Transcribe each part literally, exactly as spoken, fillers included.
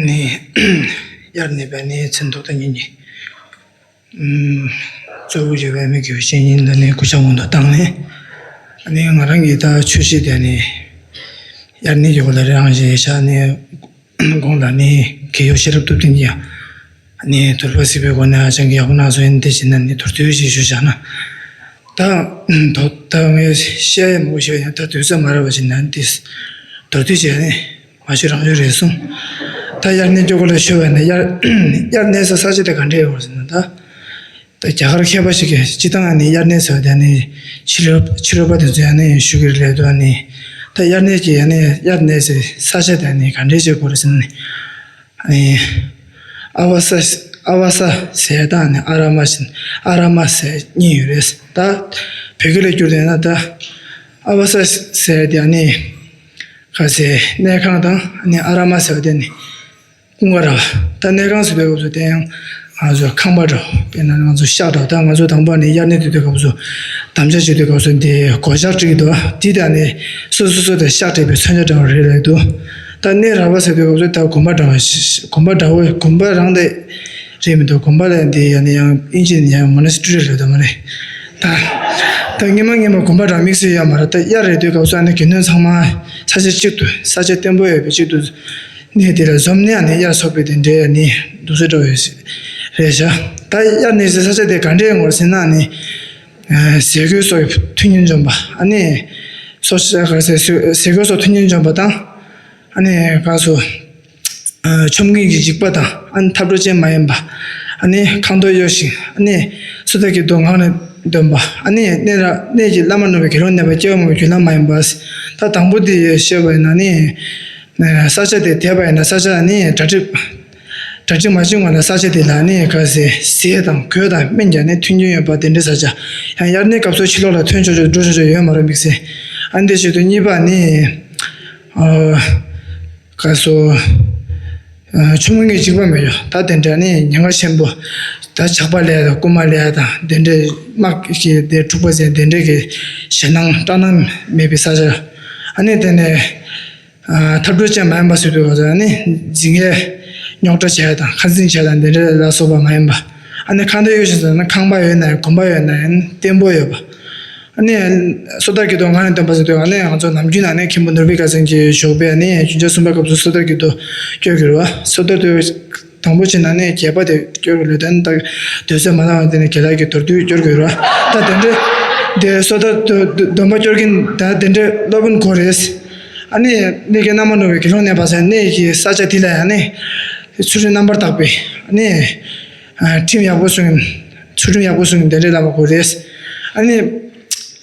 ནི། དབྱར་གནས་པའི་ནི་མཚན་ཐོག་ཏུ་ཉིད་ཀྱི། ཨུམ། གཙོ་བོ་ཡོད་པའི་མི་དགེ་བའི་བཤེས་གཉེན་ལ་ནི་གུས་ཕྱག་སྔོན་དུ་བཏང་ནས། ཨ་ནི་ང་རང་གི་ད་ཆོས་གཞིས་དེ་ནི། དབྱར་གནས་ཀྱི་སྐོར་ལ་རེ་རང་ཞིག་ཤག་ནི། དགོངས་ལ་ནི་དགེ་བའི་ཤེས་རབ་སྟོབས་ལྡན་གྱི། ནི་དོལ་པ་སྲིད་པའི་སྒོ་ནས་ཧ་ཅང་གི་ཡག་པོ་གནང་སོང་། ཡིན་དེ་བྱས་ན་ནི་མདོར་བསྡུས་ཤིག་ཞུ་བཞག་ན། ད། མདོ། ད་ངས་བཤད་ཡ་མང་པོ་ཞུ་ཡ་ཡང་ད་དུས་ཚོད་མ་རག་པ་བྱས་ན་འདི། མདོར་བསྡུས་བྱས་ནས་མ་ཞུ་རང་ཞུ་རེད་གསུངས། ད་དབྱར་གནས་སྐྱོ་གོ་ལ་ཤོད་པ་ན་དབྱར། དབྱར་གནས་ས་ས་ཆ་དེ་ག་འདྲས་ཡོད་ཟེར་ན་ད། ད་རྒྱ་གར་མཁས་པ་ཞིག་གིས་སྤྱི་བཏང་ནི་དབྱར་གནས་ཟེར་བ་དེ་ནི་ཕྱི་རོལ་ཕྱི་རོལ་པ་དེ་ཚོ་ཡང་ནི་ཞུ་གི་རེད་དོ། ནི་ད་དབྱར་གནས་ཀྱི་ཡང་ནི་དབྱར་གནས་སའི་ས་ཆ་དེ་ནི་ག་འདྲས་ཞིག་གོ་རེད་ཟེར་ན་ནི། ཨ་ནི། ཨ་བ་ས། ཨ་བ་ས་ཟེར་དང་ནི་ཨ་ར་མ་ཟེར། ཨ་ར་མ་ཟེར་གཉིས་ཡོད་རེད། ད་བོད་སྐད་ལ་བསྒྱུར་ཏེ་ན་ད། ཨ་བ་ས་ཟེར་དེ་ནི་ག་ཟེར་གནས་ཁང་དང་ནི་ཨ་ར་མ་ཟེར་བ་དེ་ནི་ཀུན་དགའ་ར་བ། ད་གནས་ཁང་ཟེར་དུས་སྐབས་སུ་དེ་ཡང་ང་ཚོ་ཁང་པ་འདྲ་བོ། དཔེར་ན་ང་ཚོ་ཤག་འདྲ་བོ། ད་ང་ཚོ་དང་པོ་ནི་དབྱར་གནས་དུས་དུས་སྐབས་སུ་དམ་བཅའ་བྱེད་དུས་སྐབས་སུ་འདི་སྒོ་ལྕགས་སྒྲིག་གི་འདུག་དེ་དང་ནི་སོ་སོ་སོ་དང་ཤག་སྤྲད་པའི་མཚོན་ཆ་འདྲ་བོ་རེད་ལབ་འདུག་ད་གནས་ར་བ་ཟེར་དུས་སྐབས་སུ་ད་དགོན་པ་འདྲ་བོ་ཞིག་དགོན་པ་འདྲ་བོ། དགོན་པ་རང་དེ་རེད་མི་འདུག་དགོན་པ་ལ་འདི་ཡང་ནི་ཡང་ཨིན་ཇི་ནས་ཡང་མོ་ནེ་སི་ཊི་རི་ལབ་འདུག་མ་རེད། ད་ད་སྔོན་མ་སྔོན་མ་དགོན་པ་འདྲ་དམིགས་བསལ་ཡོད་མ་རེད། ད་དབྱར་རེད་དུས་སྐབས་སུ་ཨ་ནི་དགེ་འདུན་ཚང་མ་ས་ཆ་གཅིག་ཏུ་ས་ཆ་བརྟན་པོ་ཡོད་པའི་གཅིག་ཏུ། གནས་དེ་ལ་འཛོམས་ནས་ནི་དབྱར་ཚོགས་པའི་དེ་འདྲའི་ནི་འདུག་སེ་འགྲོ་བའི་རེད་ཤག་ད་དབྱར་གནས་སའི་ས་ཆ་དེ་ག་འདྲའི་ངོར་ཟེར་ན་ནི། ཟས་གོས་སོགས་ཀྱི་མཐུན་རྐྱེན་འཛོམས་པ། ཨ་ནི། སོ་ཟས་གོས་སོགས་མཐུན་རྐྱེན་འཛོམས་པ་དང་། ཨ་ནི་ག་སོ། ཆོམ་རྐུན་གྱི་འཇིགས་པ་དང་། ཨ་ནི་འཐབ་གྲོགས་ཅན་མ་ཡིན་པ། ཨ་ནི་ཁང་དོག་གཡོ་ཞིང་། ཨ་ནི་སོ་ཐར་གྱི་མདོ་ངག་ནས་འདོན་པ། ཨ་ནི་གནས་ར་གནས་ཀྱི་བླ་མ་ནོར་བུའི་དགེ་སློང་གནས་པ་སྐྱེ་བ་སྔ་མའི་རྒྱུན་ལམ་མ་ཡིན་པ། ད་དང་པོ་དེ་བཤད་པ་ཡིན་ན་ནི། ས་ཆ་དེ་དེད་པ་ཡིན་ན་ས་ཆ་ནི་གྲ་སྒྲིག་གྲ་སྒྲིག་མ་བྱུང་བ་ན་ས་ཆ་དེ་ལ་ནི་ག་ཟེ་ཟས་དང་གོས་དང་སྨན་གྱི་ནི་མཐུན་རྐྱེན་ཡོད་པ་དེ་འདྲའི་ས་ཆ། ཡང་དབྱར་གནས་སྐབས་སུ་ཕྱི་ལོགས་ལ་ཐོན་ཆོག་ཆོག་འགྲོ་ཆོག་ཆོག་ཡོད་མ་རེད་དམིགས་བསལ། ཨ་འདི་བྱེད་དུས་གཉིས་པ་ནི། ག་སོ། ཆུང་ངུ་གི་འཇིགས་པ་མེད་ཡོད། ད་དེ་འདྲ་ནི་ཉེན་ཁ་ཆེན་པོ། ད་ཇག་པ་ལས་དང་རྐུན་མ་ལས་དང་དེ་འདྲའི་དམག་གི་དེ་འཁྲུག་པ་ཟེར་དེ་འདྲའི་གི་ཞེད་སྣང་སྐྲག་སྣང་མེད་པའི་ས་ཆ། ཨ་ནི་དེ་ནས། འཐབ་གྲོགས་ཅན་མ་ཡིན་པ་ཟེར་དུས་སྐབས་སུ་ནི་འཛིང་རྒྱག་རྙོག་དྲ་བྱས་དང་ཁ་འཛིང་བྱས་དང་དེ་འདྲ་ལ་སོགས་པ་མ་ཡིན་པ། ཨ་ནི་ཁང་དོག་གཡོ་ཞིང་ཟེར་ན་ཁང་པ་ཡོད་ན་ཡང་དགོན་པ་ཡོད་ན་ཡང་བརྟན་པོ་ཡོད་པ། ཨ་ནི་སོ་ཐར་གྱི་མདོ་ངག་ནས་འདོན་པ་ཟེར་དུས་ཨ་ནི་ང་ཚོ་ནམ་རྒྱུན་ཨ་ནི་མཁན་པོ་ནོར་བུའི་དགའ་ཚལ་གྱི་ཞོགས་པའི་ཨ་ནི་བདུན་ཕྲག་གསུམ་པའི་སྐབས་སུ་སོ་ཐར་གྱི་མདོ་སྐྱོར་གྱི་རེད་བ། སོ་ཐར་དུ། དང་པོ་བྱས་ན་ནི་རྒྱས་པ་དེ་སྐྱོར་དགོས་ལོས་དོན་དག་དུས་ཚོད་མ་ལངས་པ་དེ་ནི་རྒན་ལགས་ཀྱིས་མདོར་བསྡུས་སྐྱོར་དགོས་ར། ད་དེ་འདྲ་དེ་སོ་ཐར་འདོན་པ་སྐྱོར་མཁན་ད་དེ་འདྲ་སློབ་དཔོན་དགོས་རེད། ཨ་ནི་གནས་ཀྱི་བླ་མ་ནོར་བུའི་དགེ་སློང་གནས་པ་ཟེར་གནས་ཀྱི་ས་ཆ་དེ་ལ་ཡང་ནི་ཚུལ་ཁྲིམས་རྣམ་པར་དག་པའི་ནི་ཁྲིམས་ཡག་པོ་སྲུང་མཁན་ཚུལ་ཁྲིམས་ཡག་པོ་སྲུང་མཁན་དེ་འདྲའི་བླ་མ་དགོས་རེད། ཨ་ནི།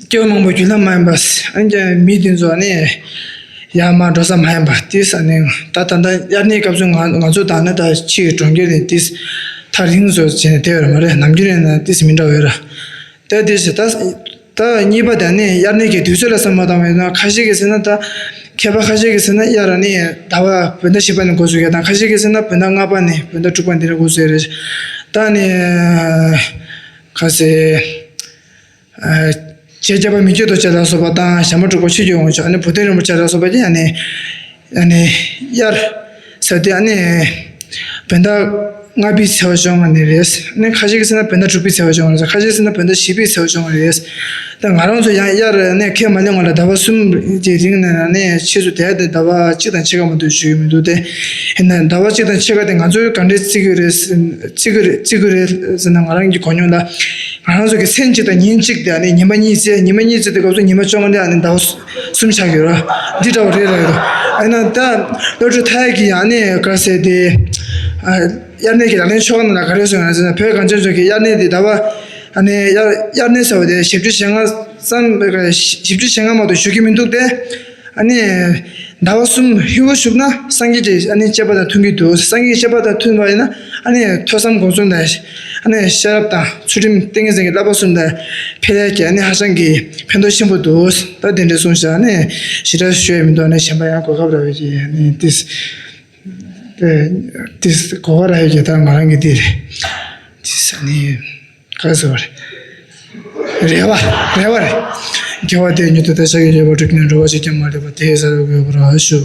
སྐྱེ་བ་མང་པོ་རྒྱུན་ལ་མ་ཡིན་པ། ཨ་ནི་མི་དེ་ཚོ་ནི་ཡར་མར་འགྲོ་ས་མ་ཡིན་པ་དེ་ས་ནི། ད་ད་ལྟ་དབྱར་གནས་སྐབས་སུ་ང་ང་ཚོ་དང་ནི་ད་ཕྱི་གི་གྲོང་ཁྱེར་ནས་དེ་ཐག་རིང་བཟོ་བྱས་ནས་བསྡད་ཡོད་རེད་མ་རེད། ནམ་རྒྱུན་ནས་ན་དེ་མི་འདྲ་བ་ཡོད་ར། ད་དེ་བྱས་ད་ད་གཉིས་པ་དེ་ནི་དབྱར་གནས་ཀྱི་དུས་ཚོད་ལ་བསམ་བློ་བཏང་བས་ན་ཁ་ཤས་ཀྱིས་ཟེར་ན་ད་མཁས་པ་ཁ་ཤས་ཀྱིས་ཟེར་ན་དབྱར་ནི་ཟླ་བ་བོད་ཟླ་བཞི་པ་ནས་འགོ་བཙུགས་ཡ་དང་ཁ་ཤས་ཀྱིས་ཟེར་ན་བོད་ཟླ་ལྔ་པ་ནས་བོད་ཟླ་དྲུག་པ་འདི་ནས་འགོ་བཙུགས་ཡ་རེད། ད་ནི་ཁ་ཤས། ཆོས་རྒྱལ་བ་མི་བསྐྱོད་རྡོ་རྗེ་ལ་སོགས་པ་དང་ཞྭ་མོ་དྲུག་པ་ཆོས་ཀྱི་དབང་ཕྱུག་ཨ་ནི་བུ་སྟོན་རིན་པོ་ཆེ་ལ་སོགས་པ་ཀྱིས་ཨ་ནི་ཨ་ནི་དབྱར་ཟེར་དུས་ཨ་ནི་བོད་ཟླ་ལྔ་པའི་ཚེས་པ་བཅོ་ལྔ་ནས་རེད། ཨ་ནི་ཁ་ཤས་ཀྱིས་ཟེར་ན་བོད་ཟླ་དྲུག་པའི་ཚེས་པ་བཅོ་ལྔ་རེད། ཁ་ཤས་ཟེར་ན་བོད་ཟླ་བཞི་པའི་ཚེས་པ་བཅོ་ལྔ་རེད། ད་ང་རང་ཚོ་ཡང་དབྱར་ནས་ཁས་མ་ལེན་སྔོན་ལ་ཟླ་བ་གསུམ་གྱི་རིང་ནས་ཨ་ནི་ཕྱིས་སུ་དེ་ཟླ་བ་གཅིག་དང་ཕྱེད་ཀ་མ་གཏོགས་བཞུགས་ཡོད་མི་འདུག་སྟེ། ཡིན་ན་ཟླ་བ་གཅིག་དང་ཕྱེད་ཀ་དེ་ང་ཚོས་ག་འདྲས་བརྩི་གི་རེད། བརྩི་གི་རེད་བརྩི་གི་རེད་ཟེར་ན་ང་རང་གི་གོ་མྱོང་ལ། ང་རང་ཚོ་གི་མཚན་གཅིག་དང་ཉིན་གཅིག་དེ་ཨ་ནི་ཉི་མ་གཉིས་བརྩི་ཉི་མ་གཉིས་བརྩི་དུས་སྐབས་སུ་ཉི་མ་བཅོ་ལྔ་དེ་ཨ་ནི་ཟླ་བ་གསུམ་ཆགས་ཡོད་ར། འདི་འདྲ་བ་རེད་ལ་ཡོད། ཨ་ན་ད་བློ་གྲོས་མཐའ་ཡས་ཀྱིས་ཨ་ནི་ག་ཟེར་དེ། དབྱར་གནས་ཀྱི་ལག་ལེན་ཆོ་ག་ནང་ལ་ག་རེ་གསུངས་ཡོད་ཟེར་ན་བོད་གངས་ཅན་ལྗོངས་ཀྱི་དབྱར་གནས་དེ་ཟླ་བ། ཨ་ནི་དབྱར་དབྱར་གནས་ཟེར་བ་དེ་བཞི་བཅུ་ཞེ་ལྔ་ཙམ་བཞི་བཅུ་ཞེ་ལྔ་མ་གཏོགས་བཞུགས་ཀྱི་མི་འདུག་སྟེ། ཨ་ནི། ཟླ་བ་གསུམ་ཧྲིལ་བོ་བཞུགས་ན་སངས་རྒྱས་ཀྱི་ཨ་ནི་བཅས་པ་དང་མཐུན་གྱི་འདུག་སངས་རྒྱས་ཀྱི་བཅས་པ་དང་མཐུན་པ་ཡིན་ན་ཨ་ནི་ཐོས་བསམ་སྒོམ་གསུམ་དང་ཨ་ནི་ཤེས་རབ་དང་ཚུལ་ཁྲིམས་ཏིང་ངེ་འཛིན་གྱི་བསླབ་པ་གསུམ་དང་འཕེལ་ཡས་ཀྱི་ཨ་ནི་ཧ་ཅང་གི་ཕན་ཐོགས་ཆེན་པོ་འདུག་ད་དེ་འདྲ་གསུངས་ཤག་ཨ་ནི་ཞེ་དྲག་ཤོད་ཡ་མི་འདུག་ཨ་ནི་གཞན་པ་ཡང་གོ་སྐབས་རག་པའི་ཀྱི་ཨ་ནི་ཏིས་ཏིས་གོ་སྐབས་རག་ཡ་ཀྱི་ད་ང་རང་གི་འདི་རེད། ཏིས་ཨ་ནི། ག་ཟེར་བ་རེད། རེ་བ་རེ་བ་རེད། སྐྱེ་བ་དེ་ཉིད་དུ་དེ་ས་གི་རྒྱལ་པོ་བསྒྲིགས་ནས་འགྲོ་བ་གཅིག་ཀྱང་མ་ལུས་པ་དེའི་ས་རུ་འགོད་པར་ཞུ།